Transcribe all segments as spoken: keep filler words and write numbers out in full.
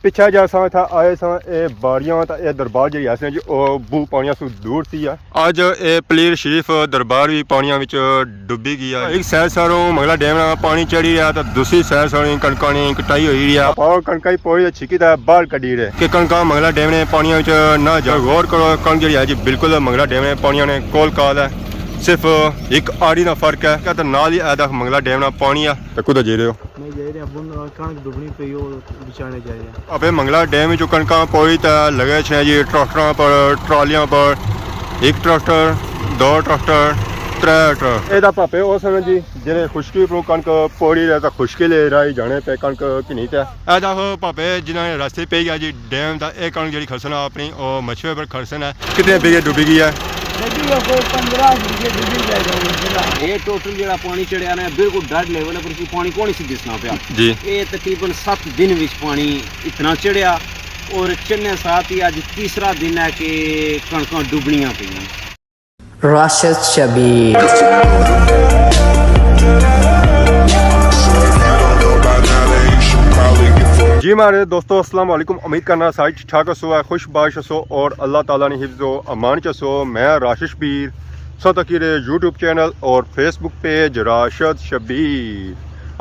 پچھے جا اساں اتھا آئے ساں، اے باڑیاں تے اے دربار جیڑی آسے جی، او بہوں پانیاں سوں دور سی آ۔ اج اے پلیر شریف دربار وی پانیاں وچ ڈبی گیا۔ ایک سائیڈ ساروں منگلا ڈیم نا پانی چڑھی رہیا تے دوسری سائیڈ ساروں کنکاں نی کٹائی ہوئی رہیا۔ پاؤ کنکاں ہی پوری چھکی تے باہر کڈی رہے کہ کنکاں منگلا ڈیم نے پانیاں وچ نہ جا۔ غور کرو، کنک جیڑی ہے جی بالکل منگلا ڈیم نے پانیاں نے کول کال ہے، صرف ایک آڑی نا فرق ہے۔ کیا تے نال ہی اے تک منگلا ڈیم نا پانی ہے۔ تے کدھر جائی رہے ہو؟ میں جائی رہیا بن کنک ڈبنی پئی، او بچانے جائی رہیا۔ ابے منگلا ڈیم وچوں کنکاں پوری تے لگے چھے جی ٹریکٹراں پر، ٹرالیاں پر، ایک ٹریکٹر، دو ٹریکٹر، ترے ٹریکٹر۔ اے دا پاپے او سن جی، جنہیں خشکی اپروں کنک پوری رہے تے خشکی لے راہی جانے پے کنک کنی تے۔ اے دا ہو پاپے جنہاں نے راستے پئی گیا جی ڈیم دا، اے کنک جیڑی کھڑسن اپنی او مچھوے پر کھڑسن ہے۔ کتنے بیگھے ڈبی گئی ہے؟ ڈبی گیا کوئی پندرہ بیگھے ڈبی گیا جی۔ اے ٹوٹل جیڑا پانی چڑھیا نا بالکل ڈیڈ لیول ہے، پر اسی پانی کون سی دسنا پیا۔ جی۔ اے تقریباً ست دن وچ پانی اتنا چڑھیا اور چنے ساتھ ہی اج تیسرا دن ہے کہ کنکاں ڈبنیاں پئیاں۔ راشد شبیر۔ جی مہاڑے دوستو، السلام علیکم۔ امید کرنا سارے ٹھیک ٹھاک ہسو، خوش باش ہسو اور اللہ تعالیٰ نے حفظ و امان چ ہسو۔ میں راشد شبیر، سو تکی رہے یوٹیوب چینل اور فیس بک پیج راشد شبیر۔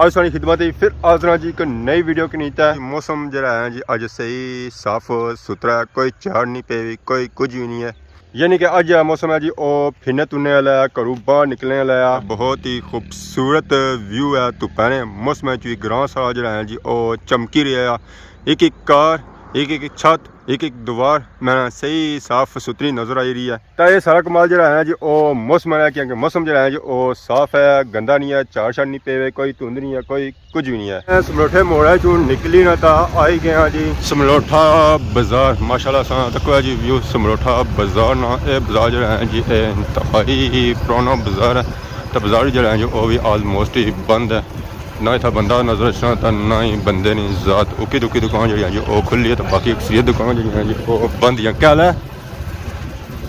اج ساری خدمت ہی پھر حاضر ہاں جی ایک نئی ویڈیو کنی تے۔ موسم جڑا ہے جی اج صحیح صاف ستھرا ہے، کوئی جھڑ نہیں پئی، کوئی کچھ بھی نہیں ہے۔ یعنی کہ اج جیہڑا موسم ہے جی، او پھرنے ترنے آلا ہے، گھروں باہر نکلنے آلا ہے۔ بہت ہی خوبصورت ویو ہے، دوپہرے موسم وچ وی گراں سارا جیہڑا ہے جی، او چمکی رہیا ہے۔ ایک ایک کار، ایک ایک چھت، ایک ایک دیوار میں صحیح صاف ستھری نظر آئی رہی ہے۔ تاں اے سارا کمال جیہڑا ہے جی، او موسم ہے، کیونکہ موسم جیہڑا ہے جی، او صاف ہے، گندا نہیں ہے، جھڑ شڑ نہیں پے ہوئے، کوئی دھند نہیں ہے، کوئی کچھ بھی نہیں ہے۔ سملوٹھے موڑے چوں نکلی نا تاں آئی گئے ہاں جی سملوٹھا بازار۔ ماشاءاللہ اساں تکو ہے جی ویو سملوٹھا بازار نا۔ اے بازار جیہڑا ہے جی، اے انتہائی پرانا بازار ہے۔ تے بازار جیہڑا ہے جی، او وی آلموسٹ ہی بند ہے۔ نہ اتھا بندہ نظر اچھنا تے نہ ہی بندے نی ذات۔ اکی دکی دکان جیہڑی ہے جی، او کھلی ہے تے باقی اکثریت دکان جیہڑی ہے جی، او بند ہی ہیں۔ کیا حال ہے؟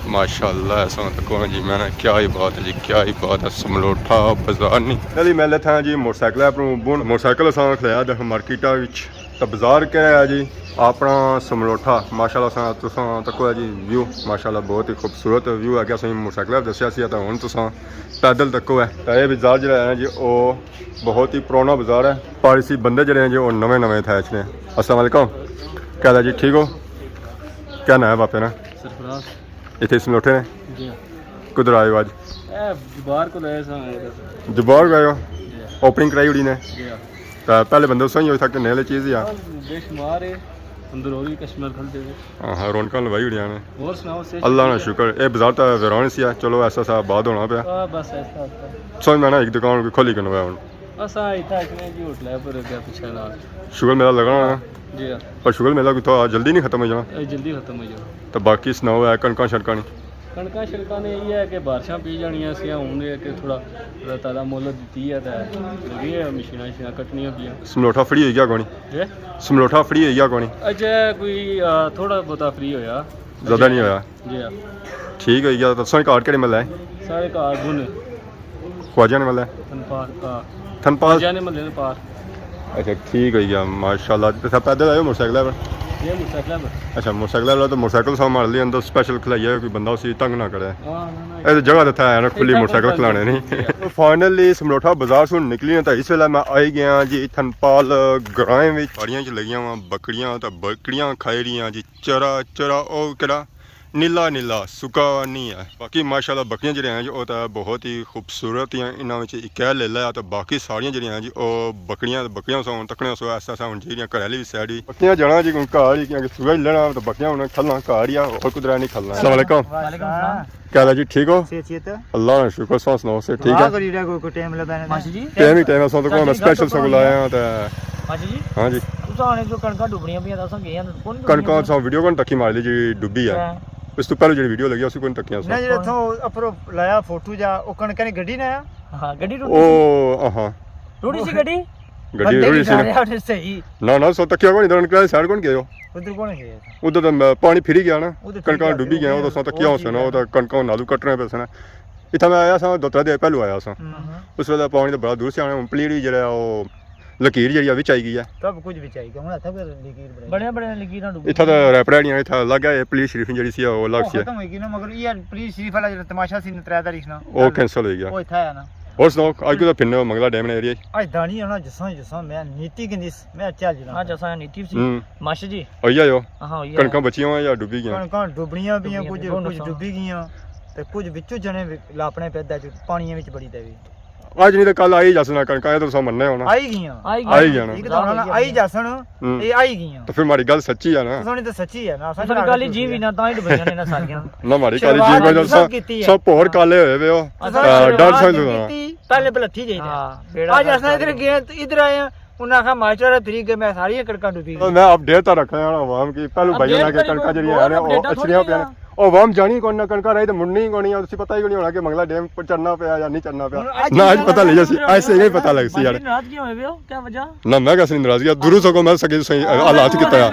ماشاءاللہ، اساں تکو جی، میں نے کیا ہی بات ہے جی، کیا ہی بات ہے، سملوٹھا بازار نہیں۔ چلی میں لیتا جی موٹر سائیکل اپروں بن، موٹر سائیکل اساں کھلایا دے مارکیٹا وچ۔ تے بازار کیا ہے جی، اپنا سملوٹھا۔ ماشاءاللہ اساں تساں تکو ہے جی ویو، ماشاءاللہ بہت ہی خوبصورت ویو ہے کہ اساں موٹر سائیکل دسیا سی تے ہن تساں پیدل تکو ہے۔ تے اے بازار جیہڑا ہے جی، او بہت ہی پرانا بازار ہے، پر اسی بندے جیہڑے ہیں جی، او نویں نویں تھے اچھنے۔ السلام علیکم، کیا حال ہے جی، ٹھیک ہو؟ کیا نام ہے باپے نا؟ سرفراز۔ اتھے سملوٹھے نے؟ جی ہاں۔ کدھر آئے ہو اج؟ اے جبار کول آئے ساں۔ جبار گئے ہو؟ جی ہاں۔ اوپننگ کرائی اڑی نے؟ جی ہاں۔ تے پہلے بندے اساں ہی ہوئی تھا کہ نیلے چیز ہی آ؟ بے شمار ہے، اندر اور بھی کسٹمر کھلتے ہوئے۔ ہاں ہاں، رونقاں لوائی اڑیاں نے۔ اور سناؤ، صحت اللہ نا ٹھیک ہے؟ شکر۔ اے بازار تے ویران سی آ، چلو ایسا سا آباد ہونا پیا۔ ہاں، بس ایسا ہوتا ہے۔ سمجھ میں نا ایک دکان کوئی کھولی کنو ہے ہن۔ اساں اتھا اچھنے جی ہوٹل ہے پر اگے پچھے نال۔ شوگر میلہ لگنا ہونا؟ جی ہاں۔ پر شوگر میلہ کوئی تھوڑا جلدی نہیں ختم ہو جانا؟ اے جلدی ختم ہو جانا۔ تے باقی سناؤ ہے کنکاں شنکاں نی؟ کنکاں شنکاں نے یہ ہے کہ بارشاں پی جانیاں سی، ہن یہ کہ تھوڑا اللہ تعالیٰ مہلت دتی ہے تے لگی ہے مشیناں شیناں کٹنیاں پیاں۔ سملوٹھا فری ہوئی گیا کونی؟ جی؟ سملوٹھا فری ہوئی گیا کونی؟ اچھا کوئی، آ، تھوڑا بہتا فری ہویا۔ زیادہ نہیں ہویا؟ جی ہاں۔ ٹھیک ہوئی گیا۔ تے تساں کارڈ کہڑے محلہ ہے؟ سارے کارڈ بن۔ خواجہ نے محلہ ہے؟ تھن پال، ہاں۔ تھن پال؟ خواجہ نے محلے نے پار۔ اچھا، ٹھیک ہوئی گیا، ماشاءاللہ۔ تے تساں پیدل آئے ہو موٹر سائیکل پر؟ یہ موٹر سائیکل پر۔ اچھا، موٹر سائیکل والا تو موٹر سائیکل ساں مار لیا اندر، سپیشل کھلائیا ہے، کوئی بندہ اسی تنگ نہ کرے۔ ہاں، نہ، نہ۔ اے تو جگہ تے تھا ہے نا، کھلی اتھا موٹر سائیکل کھلائنے نہیں۔ جی ہاں۔ فائنلی سملوٹھا بازار سوں نکلی تے اس ویلے میں آئی گیا جی تھن پال گرائیں وچ۔ باڑیاں چ لگیاں واں بکریاں، تے بکریاں کھائی رہیاں جی چرا، چرا او کیڑا نیلا نیلا سکا نہیں ہے۔ باقی ماشاءاللہ بکریاں جیہڑیاں ہیں جی، او تاں بہت ہی خوبصورت ہیں۔ انہاں وچ اک ہے لیلا ہے، تے باقی ساریاں جیہڑیاں ہیں جی، او بکریاں، بکریاں سو ہن تکنے سو ایسا سا ہن جیہڑیاں گھر آلی وی سائیڈ ہی۔ بکریاں جانا جی ہن گھر ہی، کیونکہ سورج لہنا تے بکریاں ہن کھلنا گھر ہی آ، اور کدھر نہیں کھلنا ہے۔ السلام علیکم۔ وعلیکم السلام۔ کیا حال ہے جی، ٹھیک ہو؟ صحت، صحت۔ اللہ نا شکر، تساں سناؤ، صحت ٹھیک ہے؟ دعا کری رہا کوئی، کوئی ٹائم لبا نا۔ ماشی جی۔ ٹائم ہی ٹائم ہے، اساں تو ماشی کوئی جی، سپیشل سنگ لایا ہاں تے۔ ماشی جی۔ ہاں جی۔ تساں آنے جو کنکاں ڈبنیاں پیاں تے اساں گئے ہاں، کون ڈبنیاں کنکاں پیاں؟ اساں ویڈیو کون تکی مار لی جی ڈبی ہے۔ ہاں۔ اس تو پہلے جڑی ویڈیو لگی اسی کون تکیاں نہ، سن۔ جڑا اتھوں اپرو لایا فوٹو جا، او کنکاں نی گڈی نہ آیا؟ ہاں، گڈی ٹوٹی سی۔ او، ہاں۔ ٹوٹی سی گڈی؟ گڈی بندے ٹوٹی سی نا۔ سارے آٹے صحیح۔ نہ، نہ، سو تکیا کون، ادھر نکلا سائیڈ کون گئے ہو؟ ادھر کون گئے؟ ادھر تو پانی پھری گیا نا۔ ادھر پھری کنکاں گیا ڈوبی سی، گیا، او تو سو تکیا ہو سی نا، او تو کنکاں نالو کٹنے پے سن۔ اتھا میں آیا سا، دو ترے دن پہلو آیا سا۔ ہاں۔ اس ویلے پانی تو بڑا دور سے آنا، ہن پلیڑ وی جڑا او لکیر جیڑی ہے وچ آئی گئی ہے۔ سب کچھ وچ آئی گیا، ہن اتھا کوئی لکیر بنائی۔ بڑیاں بڑیاں لکیراں ڈوبی اتھا تے ریپر آلیاں اتھا الگ ہے، پولیس شریف جیڑی سی او الگ سی۔ ختم ہوئی گئی نا، مگر یہ پولیس شریف والا جیڑا تماشا سی نا ترے تاریخ نا، او کینسل ہوئی گیا۔ او اتھا ہے نا۔ اور سناؤ، اج کدھر پھرنے ہو منگلا ڈیم نے ایریا؟ اج دانی ہے نا، جساں جساں میں نیتی کندی س-، میں چل جنا۔ ہاں، جساں نیتی سی۔ ہوں۔ ماشا جی۔ ہوئی آیو؟ ہاں، ہوئی آیو۔ کنکاں بچیاں ہویاں یا ڈوبی گیاں؟ کنکاں ڈوبنیاں پیاں، ڈوبنیاں کچھ، پیاں، بہت کچھ نقصان۔ ڈوبی گیاں۔ تے کچھ وچوں جنے وی لاپنے پے دے چ-، پانیاں وچ بڑی دے وی۔ اج نہیں تے کل آئی جاسن کنکاں، اے تساں مننے ہونا۔ آئی گیاں۔ آئی گیاں۔ آئی گیاں نا۔ ٹھیک ہے، تے ہن آئی جاسن، ہوں۔ اے آئی گیاں۔ تے پھر ماڑی گل سچی ہے نا؟ تساں نی تے سچی ہے نا، اساں پھر کالی جی وی نا، تاں ہی ڈبیاں نے نا ساریاں۔ نہ، ماڑی کالی جی شروعات وجہ تساں سب کیتی ہے۔ سب ہور کالے ہوئے وے ہو۔ اساں تے ڈر شروعات سمجھ لو۔ کیتی۔ پہلے بلٹھی جائی ہاں، بیڑا اج گرک اساں ادھر کر گئے، ادھر آئے ہیں، انہاں آخیا ماسٹر تری گئے، میں ساریاں کڑکاں ڈوبی گئیاں۔ میں اپڈیٹ تاں رکھنا ہے عوام کی، پہلو بھائی نے کہ کڑکاں جڑیاں ہیں، او اچھلیاں پیاں۔ او عوام جانی کون نہ، کڑکاں راہی تے مڑنی ہی کونی، اسی پتہ ہی کونی ہونا کہ منگلا ڈیم پر چڑھنا پیا یا نہیں چڑھنا پیا۔ نہ اج پتہ لئی جاسی، اج سے ہی پتہ لگسی یار۔ ناراض کیوں ہوئے وے ہو؟ کیا وجہ؟ نہ، میں کسی ناراضگی، دوروں سگوں میں سگے سہی حالات کیتا ہے۔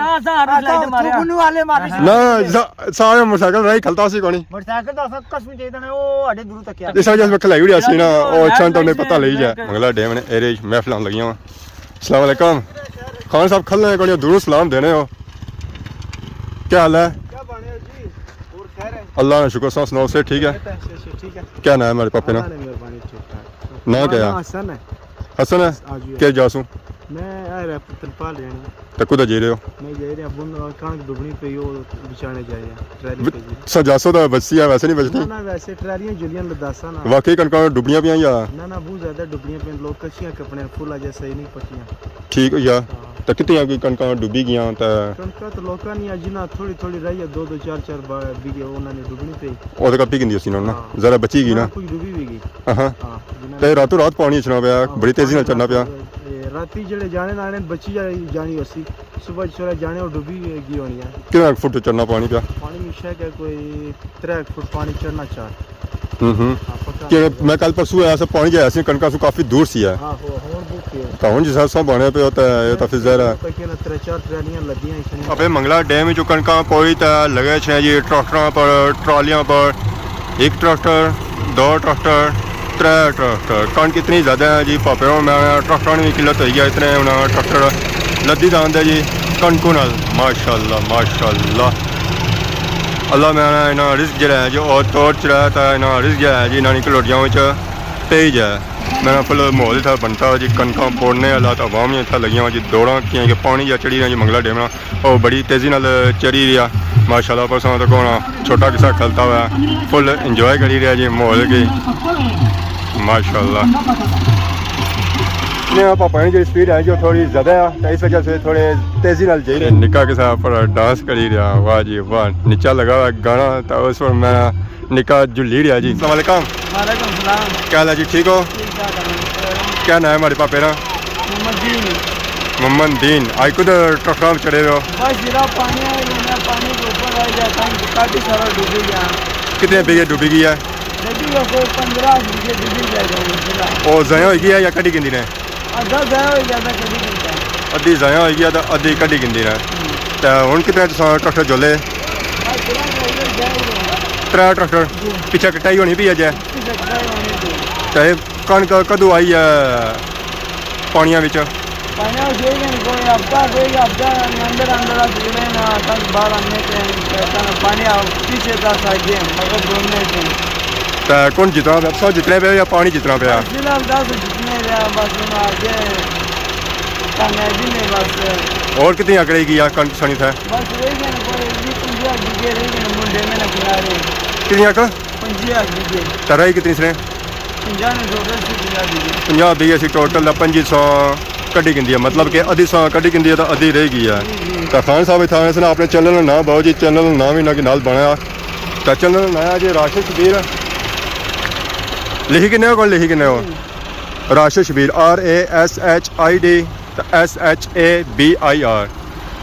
نہ، سارے موٹرسائیکل راہی کھلتا سی کونی۔ موٹرسائیکل دا اساں کس نوں چاہیدا نے، او اڈے دوروں تک کیا۔ اس وجہ سے میں کھلائی اڑیا سی نا، او اچھا تو نہیں پتہ لئی جائے۔ منگلا ڈیم نے ایرے محفلاں لگیاں۔ السلام علیکم۔ خان صاحب کھلنے کونی، دوروں سلام دینے ہو۔ کیا حال ہے؟ کیا بنے ہو جی؟ اور خیر ہے؟ اللہ کا شکر، سنا سناؤ، صحت ٹھیک ہے؟ صحت ہے، صحت ٹھیک ہے۔ کیا نام ہے ہمارے پاپے نا؟ اللہ نے مہربانی، ٹھیک ٹھاک۔ نام کیا ہے؟ حسن ہے۔ حسن ہے؟ ہاں جی۔ کیا جاسوں؟ میں اے رہا پتن پال رہنا۔ تے کدھر جائی رہے ہو؟ میں جائی رہا بن کنک ڈبنی پئی، او بچانے جائی رہا، ٹرالی پئی جی۔ سا جاسو دا بچسی ہے، ویسے نہیں بچنی؟ نہ، نہ، ویسے ٹرالیاں جلیاں لداساں نا۔ واقعی کنکاں ڈبنیاں پیاں یا؟ نہ، نہ، بہت زیادہ ڈبنیاں پیاں، لوگ کشیاں کپڑے فل اجے صحیح نہیں پکیاں۔ ٹھیک ہوئی گیا۔ ہاں۔ تے کتنیاں کوئی کنکاں ڈبی گیاں تے؟ کنکاں تے لوکاں نیاں جنہاں تھوڑی تھوڑی راہی ہے، دو دو چار چار با-، بیگھے انہاں نے ڈبنی پئی۔ او تے کپی گندی اسی نا، ہاں۔ ذرا بچی گئی نا؟ کچھ ڈبی وی گئی۔ ہاں۔ ہاں، جنہاں تے راتوں رات پانی اچھنا پیا، ہاں، بڑی تیزی نال چڑھنا پیا۔ اے راتی جڑے جانے نانے بچی جا-، جانی ہوسی، صبح جسلے جانے او ڈبی گئی ہونی ہے۔ کتنا فٹ چڑھنا پانی پیا؟ پانی مشک ہے کوئی ترے فٹ پانی چڑھنا چاہ۔ ہوں ہوں۔ ہاں، پکا کہ نہیں۔ میں کل پرسوں آیا سا، پانی جایا سی، کنکاں سوں کافی دور سی ہے۔ آہو، ہن بہت تیز۔ تاں ہن جس طرح بانیا پیا ہوتا ہے، یہ تاں پھر ظاہر ہے۔ تاں کہنا ترے چار ٹرالیاں لدیاں اس نے۔ ابے منگلا ڈیم وچوں کنکاں پوئی تے لگے چھے جی ٹریکٹراں پر، ٹرالیاں پر، ایک ٹریکٹر، دو ٹریکٹر، ترے ٹریکٹر۔ کنک اتنی زیادہ ہے جی، پاپے ہو میں ٹریکٹراں نی وی قلت ہوئی ہے، اتنے انہاں ٹریکٹر لدی داندے جی کنکوں نال۔ ماشاءاللہ، ماشاءاللہ۔ اللہ میں انہاں رزق جڑا ہے جو اور توڑ چڑھایا تھا، انہاں رزق جڑا ہے جی، انہاں نی کلوٹیاں وچ پئی جائے۔ میرا فل ماحول اتھا بنتا جی، کنکاں پوڑنے والا تے عوام وی اتھا لگیاں جی، دوڑاں کیاں کہ پانی جا چڑھی رہیا جی منگلا ڈیم نا، او بڑی تیزی نال چڑھی رہیا۔ ماشاءاللہ، پرسوں تک ہونا چھوٹا قصہ کھلتا ہوا، فل انجوائے کری رہیا جی ماحول کی۔ ماشاءاللہ۔ نے پاپا نے جو سپیڈ ہے جو تھوڑی زیادہ ہے، تو اس وجہ سے تھوڑے تیزی نال جائی رہے۔ نکا قصہ پر ڈانس کری رہیا، واہ جی واہ، نیچا لگا ہوا گانا، تو اس پر میں نکا جھلی رہیا جی۔ السلام علیکم۔ وعلیکم السلام۔ کیا حال ہے جی، ٹھیک ہو؟ ٹھیک ٹھاک ہے۔ کیا نام ہے ہمارے پاپے نا؟ محمد دین۔ محمد دین، آج کدھر ٹرکڑاں چڑھے ہوئے ہو؟ بس جرا پانی آیا، میں پانی کے اوپر آ گیا تھا، کافی سارا ڈوبی گیا۔ کتنے بیگھے ڈوبی گیا ہے؟ ڈوبی گیا کوئی پندرہ بیگھے ڈوبی گیا۔ او ضائع ہوئی گیا یا کڈی گندی نے؟ ادھا ضائع ہوئی گیا، ادھا کڈی گندا۔ ادھی ضائع ہوئی گیا تے ادھی کڈی گندی نے۔ ہوں۔ تے ہن کتنے تساں ٹریکٹر جولے؟ آج ترا ٹریکٹر ضائع ہوئی گیا۔ ترے ٹریکٹر؟ جی۔ پچھے کٹائی ہونی پئی اجے؟ پچھے کٹائی ہونی پئی۔ تے کنک کدوں آئی ہے پانیاں وچ؟ پانیاں وچ یہ کہ کوئی ہفتہ، کوئی ہفتہ اندر اندر آ جڑے نا، کنک باہر آنے تے، تے پانی آ-، پیچھے دس آ گئے، مگر دوڑنے تے۔ تے کون جتنا پیا؟ تساں جتنے پے یا پانی جتنا پیا؟ فی الحال دس جتنے رہیا، بس ہن آگے کامیابی نے بس۔ اور کتنی اکڑ گئی آ کنک سنی تھے؟ بس رہی گئے نے کوئی ویہہ پنجی بیگھے رہی گئے نے منڈے میں نہ کنارے۔ کتنی اکڑ؟ پنجی بیگھے۔ تے رہی کتنی سنے؟ پنجاہ نے ٹوٹل سی پنجاہ بیگھے۔ پنجاہ بیگھے سی ٹوٹل، تے پنجی سو کڈی گندی ہے، مطلب کہ ادھی سو کڈی گندی ہے تے ادھی رہ گئی ہے۔ جی، جی۔ تے خان صاحب اتھا آئے سن، اپنے چینل نا نام باؤ جی، چینل نا نام ہی نہ کہ نال بنایا۔ تے چینل نا نام ہے جی راشد شبیر۔ لکھی کنے ہو، کون لکھی کنے ہو؟ راشد شبیر، آر اے ایس ایچ آئی ڈی تے ایس ایچ اے بی آئی آر۔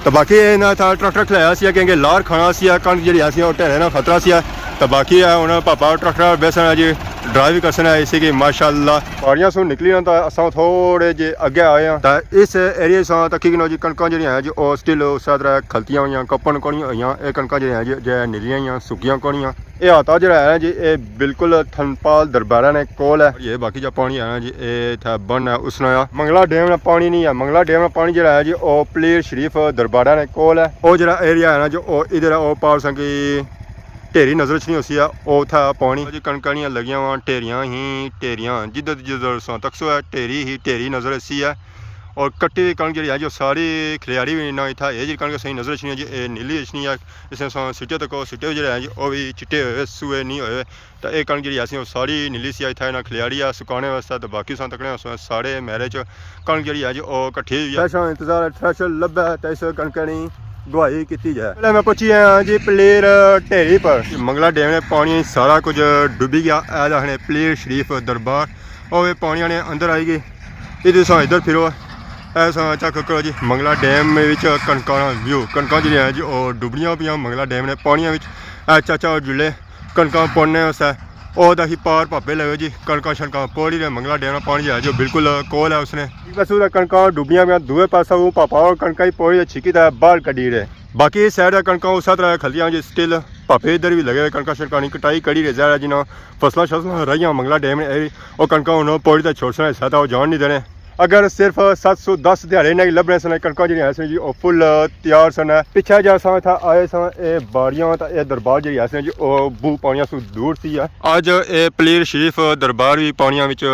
تے باقی انہاں اتھا ٹریکٹر کھلایا سی کیونکہ لار کھانا سی، کنک جڑی سی او ڈھیرے نا خطرہ سی۔ تے باقی ہے ہن پاپا ٹریکٹر بیسن ہے جی، ڈرائیو وی کرسنے آئے سی کہ ماشاءاللہ۔ پہاڑیاں سوں نکلی نا تاں اساں تھوڑے جے اگے آئے ہاں۔ تاں اس ایریے ساں تکی کنو جی کنکاں جیڑیاں ہیں جی او سٹل اسے طرح کھلتیاں ہوئیاں، کپن کونی ہوئیاں۔ اے کنکاں جیڑیاں ہیں جی جے نیلیاں ہوئیاں، سکیاں کونیاں۔ اے آتا جیڑا ہے نا جی اے بالکل تھنپال درباراں نے کول ہے۔ یہ باقی جا پانی ہے نا جی اے تھا بن ہے اس نیا۔ منگلا ڈیم نا پانی نہیں ہے، منگلا ڈیم نا پانی جیڑا ہے جی او پلیر شریف درباراں نے کول ہے۔ او جیڑا ایریا ہے نا جو او ادھر ہے او پار ساں کی ڈھیری نظر اچھنی ہوسی ہے، او اتھا پانی۔ جی کنکاں نیاں لگیاں واں، ڈھیریاں ہی ڈھیریاں، جدھر جدھر ساں تکسو ہے، ڈھیری ہی ڈھیری نظر اچھسی ہے۔ اور کٹی ہوئی کنک جیڑی ہے جو ساری کھلیاری ہوئی نہ اتھا، اے جی کنک صحیح نظر اچھنی ہے جی، اے نیلی اچھنی ہے۔ اس نے ساں سٹے تکو، سٹے جیڑے ہیں جی، او وی چٹے ہوئے، سوئے نہیں ہوئے۔ تے اے کنک جیڑی ہے سی، او ساری نیلی سی، اتھا انہاں کھلیاری ہے سکانے واسطے، تے باقی ساں تکنے سارے میرے چ کنک جیڑی ہے جی او کٹھی ہوئی ہے۔ پیشاں انتظار ہے، تھریشر لبھے تے اس کنکے نی گواہی کیتی جائے۔ پہلے میں پہنچی آیا جی پلیر ڈھیری پر۔ منگلا ڈیم نے پانی سارا کچھ ڈبی گیا۔ اے دکھنے پلیر شریف دربار، او اے پانیاں نے اندر آئی گئی۔ ادھر ساں ادھر پھرو، اے ساں چیک کرو جی منگلا ڈیم وچ کنکاں نا ویو۔ کنکاں جیڑیاں ہیں جی او ڈبنیاں پیاں منگلا ڈیم نے پانیاں وچ۔ اے چاچا او جلے کنکاں پوڑنے واسطے او دا ہی پار پاپے لگے جی، کنکاں شنکاں پوڑی رہے۔ منگلا ڈیم نا پانی جو ہے جو بالکل کول ہے اس نے۔ بس او کنکاں ڈبیاں پیاں، دوئے پاسے او پاپا او کنکاں ہی پوڑی تے چھکی تے باہر کڈی رہے۔ باقی اس سائیڈ تے کنکاں اس طرح کھلتیاں جی سٹل، پاپے ادھر بھی لگے ہوئے، کنکاں شنکاں نی کٹائی کری رہے۔ ظاہر ہے جنہاں فصلاں شصلاں رہیاں منگلا ڈیم نے، او کنکاں ہن پوڑی تے چھوڑسن، حصہ تے او جان نہیں دینے۔ اگر صرف ست سو دس دیہاڑے انہاں کی لبنے سن، کنکاں جیڑیاں سن جی، او فل تیار سن۔ پچھے جا ساں اتھا آئے ساں، اے باڑیاں تے اے دربار جیڑی سن جی، او بو پانیاں سوں دور سی ہے۔ اج اے پلیر شریف دربار بھی پانیاں وچ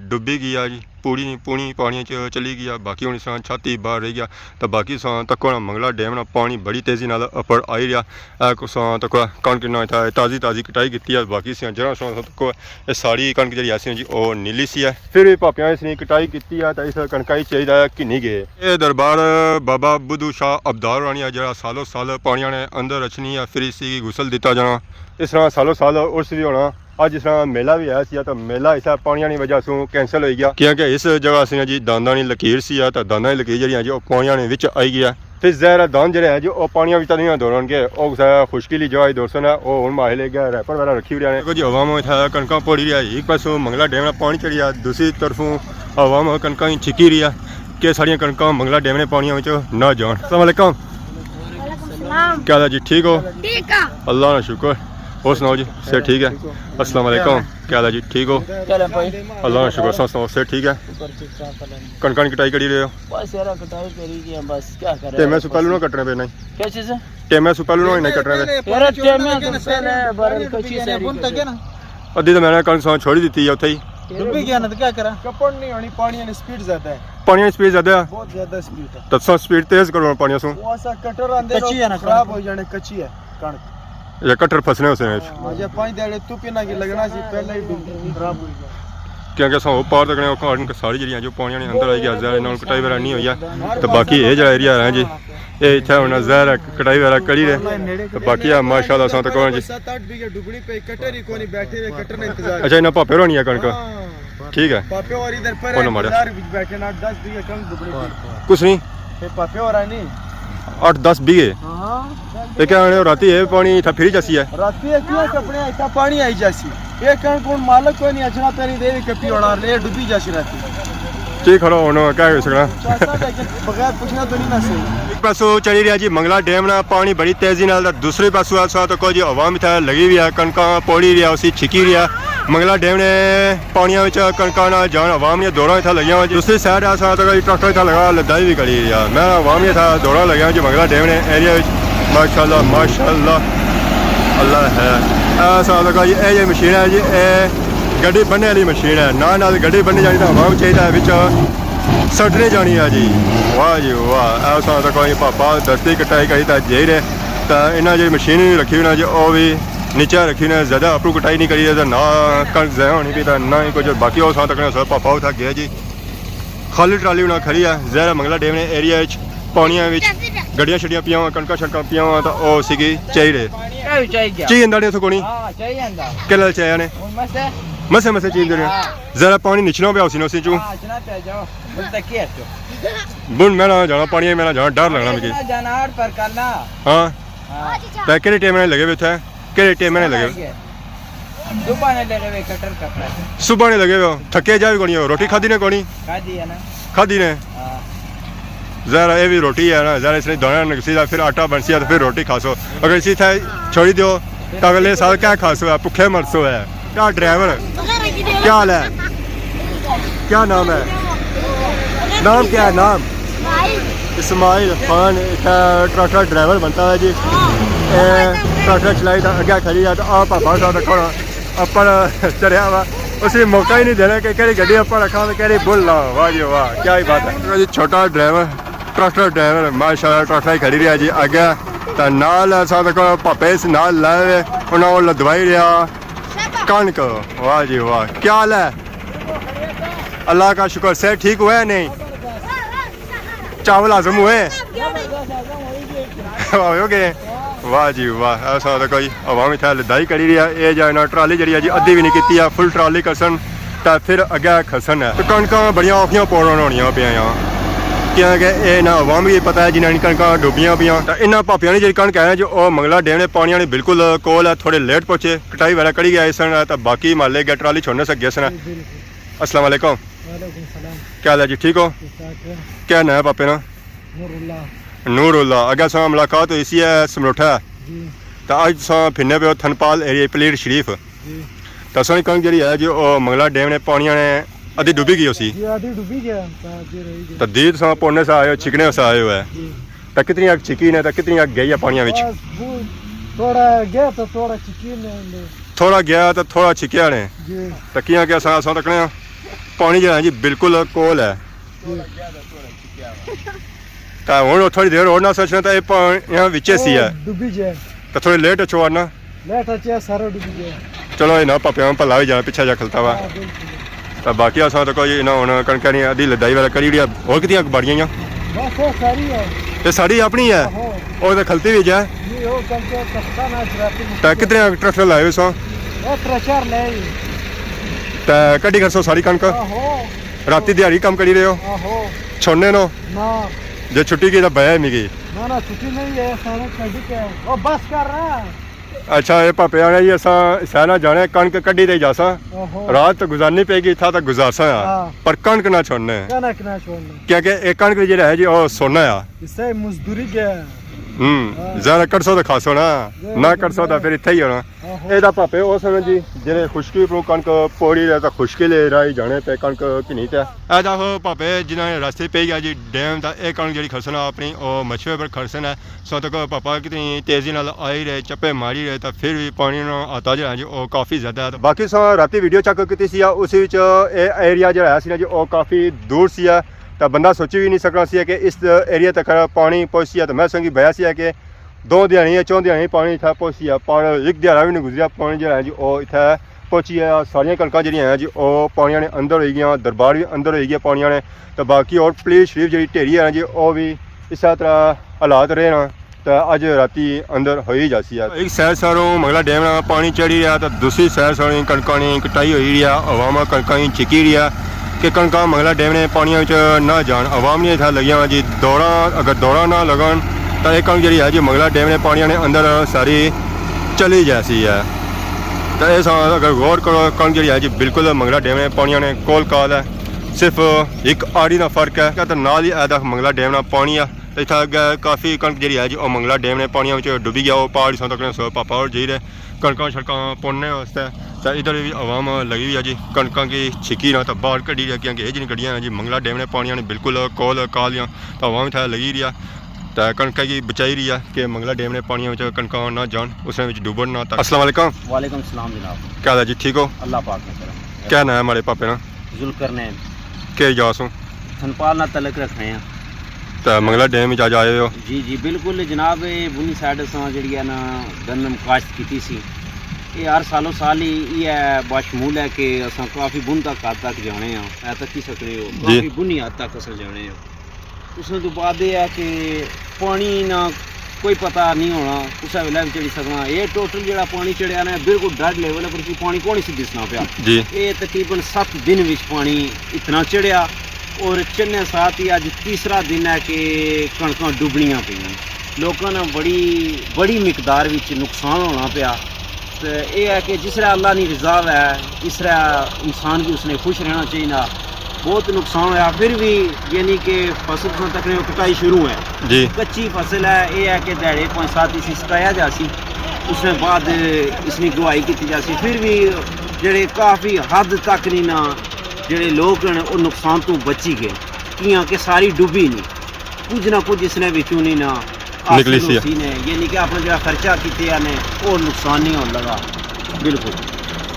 ڈبی گیا جی، پوڑی پونی پانیاں چ چلی گیا۔ باقی ہن اس طرح چھاتی باہر رہ گیا۔ تے باقی ساں تکو نا منگلا ڈیم نا پانی بڑی تیزی نال اپر آئی رہیا۔ اے کو ساں تکو کنک نا اتھا تازی تازی کٹائی کیتی ہے۔ باقی ساں جڑا ساں تکو اے ساری کنک جیڑی ایسی جی او نیلی سی ہے۔ پھر بھی پاپیاں اس نی کٹائی کیتی ہے تے اس کنکا ہی چاہیدا ہے کہ نہیں گئے۔ اے دربار بابا بدھو شاہ ابدال رانی ہے جڑا سالو سال پانیاں نے اندر اچھنی ہے، پھر اسی کی غسل دیتا جانا۔ اس طرح سالو سال عرس بھی ہونا۔ اج اس طرح میلہ بھی آیا سی تو میلہ اس پانیاں نی وجہ سوں کینسل ہوئی گیا، کیونکہ اس جگہ سی جی دانداں نی لکیر سی ہے، تو دانداں نی لکیر جیڑی ہے جی او پانیاں نے وچ آئی گیا۔ پھر ظاہر ہے داند جیڑے ہیں جی او پانیاں وچ تاں نہیں دوڑن گے، او کسے خشکی لی جگہ ہی دوڑسن ہے، او ہن ماہے لے گیا ریپر وغیرہ رکھی ہوئی نے۔ دیکھو جی عوام اتھا کنکاں پوڑی رہی ہے، ایک پاسوں منگلا ڈیم نا پانی چڑھی ہے، دوسری طرفوں عوام کنکاں ہی چھکی رہی ہے کہ ساڑیاں کنکاں منگلا ڈیم نے پانیاں وچ نہ جان۔ السلام علیکم۔ وعلیکم السلام۔ کیا حال ہے جی، ٹھیک ہو؟ ٹھیک ہے۔ اللہ نا شکر۔ اور سناؤ جی، صحت ٹھیک ہے؟ السلام علیکم۔ کیا حال ہے جی، ٹھیک ہو؟ کیا حال ہے بھائی؟ اللہ نا شکر، سناؤ، صحت ٹھیک ہے؟ شکر، ٹھیک ٹھاک، الحمدللہ۔ کنکاں نی کٹائی کری رہے ہو؟ بس یار، کٹائی کری گیا، بس کیا کرے ٹیمے یار، سو پہلو نہ کٹنے پے نہیں۔ کیا چیز ہے؟ ٹیمے سو پہلو نہ کٹنے پے۔ یار، ٹیمے تو پہلے بارہ کچی ساری کٹے۔ ادھی تو میں نے کنک ساں چھوڑی دیتی ہے اتھے ہی۔ ڈبی گیا نا تو کیا کرا؟ کپڑ نہیں ہونی، پانی نی سپیڈ زیادہ ہے۔ پانی نی سپیڈ زیادہ ہے؟ بہت زیادہ سپیڈ ہے۔ تو ساں سپیڈ تیز کرو پانی سوں۔ وہ ایسا کٹر آندے کچی ہے نا، خراب ہو جانے، کچی ہے کنک۔ یا کٹر پھسنے ہوسے نے۔ ہاں، یا پانچ دیہاڑے تو پینا کی لگنا سی، پہلے ہی ڈوب خراب ہوئی گیا۔ کیونکہ اساں او پار تکنے او کنک ساری جیڑیاں جو پانیاں نے اندر آئی گیا، زیادہ انہاں نال کٹائی وغیرہ نہیں ہوئی ہے۔ تو باقی اے جیڑا ایریا ہے جی، اے اتھے ہن زیادہ کٹائی وغیرہ کری رہے۔ تو باقی آ ماشاءاللہ اساں تک ہن جی۔ ست اٹھ بیگھے ڈبنی پئی، کٹر ہی کونی، بیٹھے رہے، کٹر نے انتظار۔ اچھا، انہاں پاپے ہونی ہے کنک؟ ہاں۔ ٹھیک ہے۔ پاپے اور ادھر پر انہاں ماریا۔ انتظار وچ بیٹھے نا، دس بیگھے کنک ڈبنی پئی۔ کس نی؟ اے پاپے ہوراں نی۔ اٹھ دس بیگھے؟ ہاں۔ اے کیا ہن راتی اے پانی اتھا پھری جاسی ہے؟ راتی اے کیاں کپنے اتھا پانی آئی جاسی۔ اے کنک ہن مالک کوئی نہیں، اچھنا پہلی دے وی کپی ہونا، اے ڈبی جاسی راتی۔ ٹھیک کھڑو ہن، کیا ہوئی سکنا؟ چاسا تے کہ بغیر پچھنا تو نہیں نہ صحیح۔ ایک پاسو چلی رہیا جی منگلا ڈیم نا پانی بڑی تیزی نال، تے دوسرے پاسو اساں تکو جی عوام اتھا لگی ہوئی ہے، کنکاں پوڑی رہیا، اسی چھکی رہیا۔ منگلا ڈیم نے پانیاں وچ کنکاں نال جان عوام نیاں دوڑاں اتھا لگیاں ہوئیاں جی۔ دوسری سائیڈ اساں تک جی ٹریکٹر اتھا لگا، لدائی وی کھڑی ہوئی آ۔ میں عوام نیاں اتھا دوڑاں لگیاں جی منگلا ڈیم نے ایریا وچ۔ ماشاءاللہ، ماشاءاللہ، اللہ ہے۔ اے اساں تک جی، اے جی مشین ہے جی، اے گڈی بننے والی مشین ہے۔ نال نال گڈی بننی جانی تاں عوام چاہیدا ہے وچ سٹنے جانی ہے جی۔ واہ جی واہ، اے اساں تک جی پاپا دستی کٹائی کری تاں جائی رہے۔ تاں انہاں جی مشین وی رکھی ہوئی نا جی، او وی نیچے رکھی نے، زیادہ اپروں کٹائی نہیں کری تے نہ کنک ضائع ہونی پئی تے نہ ہی کچھ۔ باقی او ساں تکنے سر پاپا اتھا گیا جی، خالی ٹرالی انہاں کھڑی ہے۔ ظاہر ہے منگلا ڈیم نے ایریا وچ پانیاں وچ گڈیاں شڈیاں پیاں ہوئیاں، کنکاں شنکاں پیاں ہوئیاں، تے او اسی کی چائی رہے۔ چائی، چائی گیا۔ چائی اندا نے اتھوں کونی؟ ہاں، چائی اندا۔ کہڑے نال چایا نے؟ ہن مسے۔ مسے مسے چائی دے رہے۔ ہاں۔ ذرا پانی نچنا پیا اسی نے اسی چوں۔ ہاں، اچھنا پیا جاؤ۔ ہن تک کی ہے چو؟ بن میں نہ جانا، پانی میں نہ جانا، ڈر لگنا مجھے۔ نہ جانا، آڑ پر کرنا۔ ہاں۔ ہاں۔ تے کہڑے ٹائم نے لگے ہوئے اتھے؟ کہڑے ٹائم نے لگے؟ آئی گئے۔ صبح نے لگے ہوئے کٹر کپڑا۔ صبح نے لگے ہوئے ہو، تھکے جا بھی کونی ہو، روٹی کھادی نے کونی؟ کھادی ہے نا۔ کھادی نے؟ ہاں۔ ظاہر ہے، یہ بھی روٹی ہے نا، ظاہر ہے اس نے دانا نکسی دا، پھر آٹا بنسی ہے تو پھر روٹی کھاسو۔ اگر اسی تھے چھوڑی دیو تو اگلے سال کیا کھاسو ہے؟ بھکھے مرسو ہے۔ کیا ڈرائیور؟ کیا حال ہے؟ کیا نام ہے؟ نام کیا ہے؟ نام؟ اسماعیل خان اتھا ٹریکٹر ڈرائیور بنتا ہے جی۔ اے ٹریکٹر چلائی تا اگے کھڑی ہے تو آپ بھاپا صاحب کھڑا اپر چڑھیا ہوا، اسی موقع ہی نہیں دینا کہ کہڑی گڈی اپر رکھا تو کہڑی بل لاؤ۔ واہ جی واہ، کیا ہی بات ہے جی۔ چھوٹا ڈرائیور، ٹریکٹر ڈرائیور، ماشاءاللہ ٹریکٹر ہی کھڑی رہیا جی اگے۔ تے نال اساں تک پاپے اس نال لائے ہوئے، انہاں وہ لدوائی رہیا کنک۔ واہ جی واہ، کیا حال ہے؟ اللہ کا شکر، صحت ٹھیک ہوا ہے نہیں؟ چاول ہضم ہوئے؟ ہوئے ہو گئے؟ واہ جی واہ، ایسا تو کوئی عوام اتھا لدائی کری رہی ہے۔ اے جا انہاں ٹرالی جڑی ہے جی ادھی بھی نہیں کیتی ہے، فل ٹرالی کرسن تے پھر اگے کھسن ہے۔ تے کنکاں بڑیاں اوکھیاں پورن ہونیاں پیاں، کیونکہ اے نہ عوام کی پتہ ہے جنہاں نی کنکاں ڈوبیاں پیاں۔ تے انہاں پاپیاں نی جڑی کنک ہے جو او منگلا ڈیم نے پانیاں نے بالکل کول ہے، تھوڑے لیٹ پہنچے، کٹائی وغیرہ کری گئے سن تے باقی محلے گئے ٹرالی چھوڑنے سے گئے سن۔ السلام علیکم۔ وعلیکم السلام۔ کیا حال ہے جی، ٹھیک ہو؟ ٹھیک ٹھاک ہے۔ کیا ناں ہے پاپے نا؟ نور اللہ۔ نور اللہ۔ اگے اساں ملاقات ہوئی سی ہے سمروٹھا۔ جی۔ تے اج تساں پھرنے پے ہو تھنپال ایریا پلیٹ شریف۔ جی۔ تے اساں نی کنک جڑی ہے جی او منگلا ڈیم نے پانیاں نے ادھی ڈوبی گئی ہوسی۔ جی، ادھی ڈوبی گیا، تے ادھی رہی گئی۔ تے دی تساں پونے سے آئے ہو، چھکنے سے آئے ہو ہے۔ جی۔ تے کتنی اک چھکی نے تے کتنی اک گئی ہے پانیاں وچ؟ بس، وہ تھوڑا گیا تو تھوڑا چھکی نے۔ تھوڑا گیا تے تھوڑا چھکیا نے۔ جی۔ تے کیاں کہ اساں، اساں تکنے آں، پانی جڑا ہے جی بالکل کول ہے۔ جی۔ تے ہن تھوڑی دیر ہور نہ سوچنا تے اے پا-، یہاں وچے سی ہے۔ ڈوبی جائے۔ تے تھوڑی لیٹ اچھو آنا۔ لیٹ اچھے سارا ڈوبی جائے۔ چلو اے نہ پاپیاں بھلا ہوئی جانا، پچھے جا کھلتا وا۔ ہاں، بالکل۔ تے باقی اساں تے کوئی نہ ہن کنکاں نی ادھی لدائی وغیرہ کری اوڑی ہے۔ ہور کتنی اک باڑیاں یا؟ بس، او ساری ہے۔ اے ساری اپنی ہے؟ آہو۔ او تے کھلتی وی جائے؟ جی، او کنک کٹتا نہ جراتی تے کتنے ٹریکٹر لائے ہوئے سو؟ او ترے چار لائے ہوئے۔ تے کڈی کرسو ساری کنک؟ آہو۔ راتی دیہاڑی کم کری رہے ہو؟ آہو۔ چھوڑنے نو؟ نہ۔ جے چھٹی کی تے بیا ہی نہیں گئی؟ نہ، نہ، چھٹی نہیں ہے، سارے کڈی کے۔ او بس کر رہا ہے۔ اچھا، اے پاپے آنے جی، اساں سہنا جانے، کنک کڈی تے جاساں۔ آہو۔ رات تے گزارنی پے گی، اتھا تے گزارساں یار۔ ہاں۔ پر کنک نہ چھوڑنے۔ کنک نہ چھوڑنے۔ کیونکہ اے کنک جڑا ہے جی، او سونا آ۔ اسے مزدوری گیا۔ ہوں، ہاں۔ ذرا کڈسو تے کھاسو نا، ذرا نہ کڈسو تے پھر اتھے ہی ہونا۔ آہو۔ اے دا پاپے او سن جی، جڑے خشکی اپروں کنک پوڑی رہے تے خشکی لے راہی جانے پے کنک کنی تے۔ اے دا ہو پاپے جنہاں نے راستے پے گیا جی ڈیم دا، اے کنک جڑی کھڑسن اپنی او مچھوے پر کھڑسن ہے۔ سو تک پاپا کتنی تیزی نال آئی رہے، چپے ماری رہے، تے پھر وی پانی نا آتا جڑا جی او کافی زیادہ ہے۔ باقی سو راتی ویڈیو چیک کیتی سی، اس وچ اے ایریا جڑا ہے سی نا جی او کافی دور سی ہے، تے بندہ سوچی وی نہیں سکنا سی کہ اس ایریا تک پانی پہنچ سی ہے۔ تے میں سنگی بیا سی کہ دو دیہاڑی یا چون دیہاڑی پانی اتھا پہنچ سی ہے، پر ایک دیہاڑا وی نہیں گزریا، پانی جڑا ہے جی او اتھا پہنچی گیا۔ ساریاں کنکاں جڑیاں ہیں جی او پانیاں نے اندر ہوئی گیاں، دربار وی اندر ہوئی گیا پانیاں نے۔ تے باقی اور پلیٹ شریف جڑی ڈھیری ہے نا جی او وی اسے طرح حالات رہے نا، تے اج راتی اندر ہوئی جاسی ہے۔ ایک سائیڈ ساروں منگلا ڈیم نا پانی چڑھی رہیا، تے دوسری سائیڈ ساروں کنکاں نی کٹائی ہوئی رہی ہے، عوام کنکاں نی چھکی رہی ہے کہ کنکاں منگلا ڈیم نے پانیاں وچ نہ جان۔ عوام نے اتھا لگیاں جی دوڑاں، اگر دوڑاں نہ لگن تاں اے کنک جڑی ہے جی منگلا ڈیم نے پانیاں نے اندر ساری چلی جاسی ہے۔ تے اے ساں اگر غور کرو، کنک جڑی ہے جی بالکل منگلا ڈیم نے پانیاں نے کول کال ہے، صرف ایک آڑی نا فرق ہے۔ تے نال ہی اے دا منگلا ڈیم نا پانی ہے۔ تے اتھا اگے کافی کنک جڑی ہے جی او منگلا ڈیم نے پانیاں وچ ڈبی گیا، او پہاڑ ساں تکنے سو پاپا اور جائی رہے کنکاں شنکاں پوننے واسطے۔ تے ادھر وی عوام لگی ہوئی ہے جی کنکاں کی چھکی نہ تے باہر کڈی رہی ہے، کیونکہ اے جنی گڈیاں ہیں جی منگلا ڈیم نے پانیاں نے بالکل کول کالیاں، تے عوام اتھا لگی رہی ہے تے کنکاں کی بچائی رہی ہے کہ منگلا ڈیم نے پانیاں وچ کنکاں نہ جان، اس نے وچ ڈوبن نہ تک۔ السلام علیکم۔ وعلیکم السلام جناب۔ کیا حال ہے جی، ٹھیک ہو؟ اللہ پاک نے کرم۔ کیا نام ہے ہمارے پاپے نا؟ ذوالقرنین۔ کیا جا سوں؟ تھنپال نال تعلق رکھنے ہیں۔ تے منگلا ڈیم وچ اج آئے ہو؟ جی، جی، بالکل جناب، اے بنی سائیڈ اساں جڑی ہے نا گندم کاشت کیتی سی۔ اے ہر سالو سال ہی اے باشمول ہے کہ اساں کافی بن تک حد تک جانے ہاں۔ اے تکی سکنے ہو، جی۔ کافی بنی حد تک اساں جانے ہاں۔ اس نے تو بعد اے ہے کہ پانی نا کوئی پتہ نہیں ہونا، کسے ویلے بھی چڑھی سکنا۔ اے ٹوٹل جڑا پانی چڑھیا نا، بالکل ڈیڈ لیول ہے، پر پانی کون سی دسنا پیا۔ جی۔ اے تقریباً ست دن وچ پانی اتنا چڑھیا، اور چڑھنے ساتھ ہی اج تیسرا دن ہے کہ کنکاں ڈبنیاں پیاں۔ لوکاں نا بڑی، بڑی مقدار وچ نقصان ہونا پیا۔ تے اے ہے کہ جس طرح اللہ نی رضا ہے، اس طرح انسان کی اس نے خوش رہنا چاہیے۔ بہت نقصان ہویا، پھر بھی یعنی کہ فصل تساں تکنے ہو کٹائی شروع ہے۔ جی۔ کچی فصل ہے، اے ہے کہ دیہاڑے پانچ سات اس سکایا جاسی، اس نے بعد اس نی گواہی کیتی جاسی۔ پھر بھی جڑے کافی حد تک نی نا جڑے لوگ ہیں، وہ نقصان تو بچی گئے، کیاں کہ ساری ڈوبی نہیں، کچھ نہ کچھ اس نے وچوں نہیں نا حاصل نکلی سی۔ ہوسی نے، یعنی کہ اپنا جڑا خرچہ کیتے نے، وہ نقصان نہیں ہونے لگا۔ بالکل۔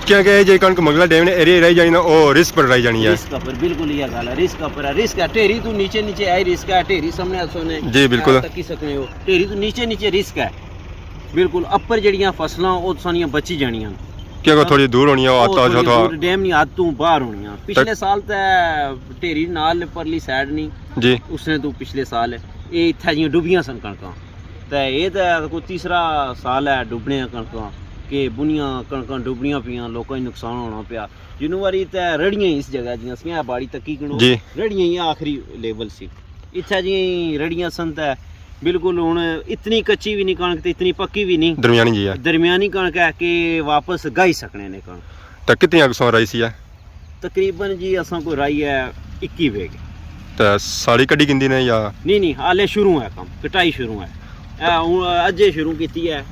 کیونکہ یہ جی کنک منگلا ڈیم نے ایریا رہ جانی نا، وہ رسک پر رہ جانی ہے۔ رسک پر، بالکل یہ گل ہے، رسک پر ہے، رسک ہے، ڈھیری تو نیچے نیچے ہے، رسک ہے، ڈھیری سامنے آسو نے۔ جی، بالکل۔ تکی سکنے ہو، ڈھیری تو نیچے نیچے رسک ہے۔ بالکل، اپر جڑیاں فصلاں، وہ سانیاں بچی جانیاں۔ کیونکہ تھوڑی دور ہونی ہے، وہ آتا تھوڑی جو تھا۔ دور، ڈیم نی حد تو باہر ہونی ہے۔ پچھلے سال تے ڈھیری نال پرلی سائیڈ نہیں، جی۔ اس نے تو پچھلے سال یہ اتھا جیاں ڈوبیاں سن کنکاں۔ تے یہ تے کوئی تیسرا سال ہے ڈوبنے کنکاں، کہ بنیاں کنکاں ڈوبنیاں پیاں، لوکاں نی نقصان ہونا پیا۔ جنواری تے رڑیاں اس جگہ جیاں سیاں باڑی تکی کنو، جی۔ رڑیاں ہی آخری لیول سی۔ اتھا جی رڑیاں سن تے بالکل ہن اتنی کچی بھی نہیں کنک تے اتنی پکی بھی نہیں۔ درمیانی جی ہے۔ درمیانی کنک ہے کہ واپس گائی سکنے نے کنک۔ تے کتنی اگسوں رائی سی ہے؟ تقریباً جی اساں کوئی رائی ہے اکی بیگ۔ تے ساری کڈی گندی نے یا؟ نہیں، نہیں، حالے شروع ہے کم، کٹائی شروع ہے۔ اے ہن اجے شروع کیتی ہے۔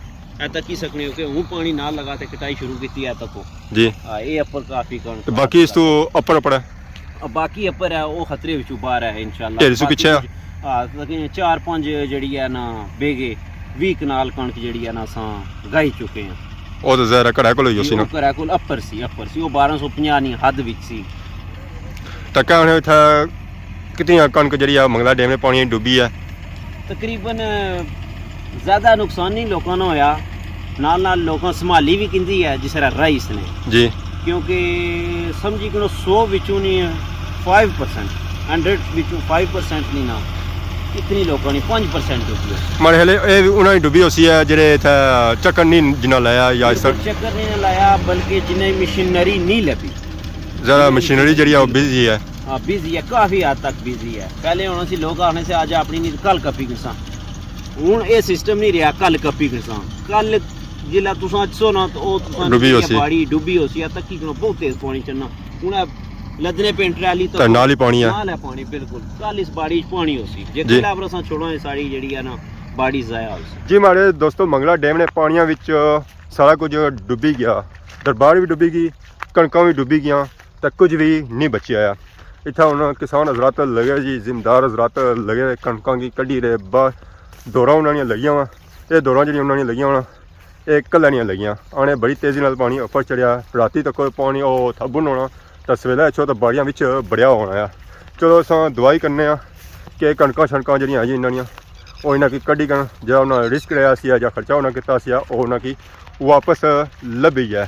اے تکی سکنے ہو کہ ہن پانی نال لگا تے کٹائی شروع کیتی ہے، تکو۔ جی۔ ہاں، اے اپر کافی کنک تے باقی اس تو اپر اپر ہے؟ باقی اپر ہے، او خطرے وچوں باہر ہے انشاءاللہ۔ ڈھیری سو باقی پچھے آ؟ کچھ، ہاں، تقریباً چار پنج جڑی ہے نا بیگھے، ویہہ کنال کنک جڑی ہے نا اساں گائی چکے ہیں۔ او تے ظاہر ہے گھرے کول ہوئی جی، ہوسی نا؟ او گھرے کول اپر سی، اپر سی، او بارہ سو پنجاہ نی حد وچ سی۔ تے کیا ہن اتھے کتنی کنک جڑی ہے منگلا ڈیم نے پانی ڈوبی ہے؟ تقریباً زیادہ نقصان نہیں لوکاں نا ہویا، نال نال لوکاں سنبھالی بھی کیندی ہے جس طرح رائس نے۔ جی۔ کیونکہ سمجھی کنو سو وچوں نہیں ہے، فائیو پرسینٹ، ہنڈریڈ وچوں فائیو پرسینٹ نہیں نا، اتنی لوکاں نے پنج پرسینٹ ڈوبی ہے۔ ماڑے خیال اے انہاں نی ڈوبی ہوسی ہے جڑے اتھے چکر نہیں جنہاں لایا یا اس طرح۔ چکر نہیں لایا، بلکہ جنہیں مشینری نہیں لبھی۔ ذرا مشینری جڑی ہے وہ بزی ہے۔ ہاں، بزی ہے، کافی حد تک بزی ہے۔ پہلے ہونا سی لوگ آخنے سے اج اپنی نہیں کل کپی گساں۔ ہن اے سسٹم نہیں رہیا، کل کپی گساں۔ کل جسلے تساں اچسو نا تو او تساں ڈوبی ہوسی۔ باڑی ڈوبی ہوسی، تکی کنو بہت تیز پانی چڑھنا۔ ہن اے لدنے پین ٹرالی تو تے نال ہی پانی ہے۔ نال ہے پانی بالکل۔ کل اس باڑی وچ پانی ہوسی۔ جے جی۔ کل اپر اساں چھوڑاں ساری جڑی ہے نا باڑی ضائع ہوسی۔ جی ماڑے دوستو، منگلا ڈیم نے پانیاں وچ سارا کچھ ڈبی گیا، دربار بھی ڈبی گئی، کنکاں بھی ڈبی گیاں۔ تے کچھ بھی نہیں بچیا ہے۔ اتھا ہن کسان حضرات لگے جی، زمیندار حضرات لگے کنکاں کی کڈی رہے، با-، دوراں انہاں نیاں لگیاں وا۔ اے دوراں جڑیاں انہاں نیاں لگیاں وا، اے کلے نیاں لگیاں۔ آنے بڑی تیزی نال پانی اپر چڑھیا، راتی تک پانی او تھا بن ہونا، تے سویلے اچھو تے باڑیاں وچ بڑیا ہونا ہے۔ چلو اساں دعا ہی کرنے آں کہ کنکاں شنکاں جڑیاں ہیں جی انہاں نیاں، او انہاں کی کڈی کن جڑا انہاں رسک لیا سی یا خرچہ انہاں کیتا سی، او انہاں کی واپس لبھی گیا۔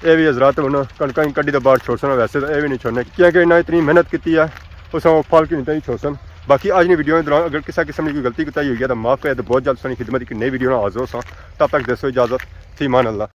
اے وی حضرات ہن کنکاں کی کڈی تے باہر چھوڑسن، ویسے تے اے وی نہیں چھوڑنے کیونکہ انہاں اتنی محنت کیتی ہے، اساں او پھل کی نہیں چھوڑسن۔ باقی اج نی ویڈیو دے دوران اگر کسے قسم کی کوئی غلطی کوتاہی ہوئی ہے تو معاف کرے، تے بہت جلد سنی خدمت کی نئی ویڈیو نال حاضر ہوساں۔ تب تک دیسو اجازت، فی امان اللہ۔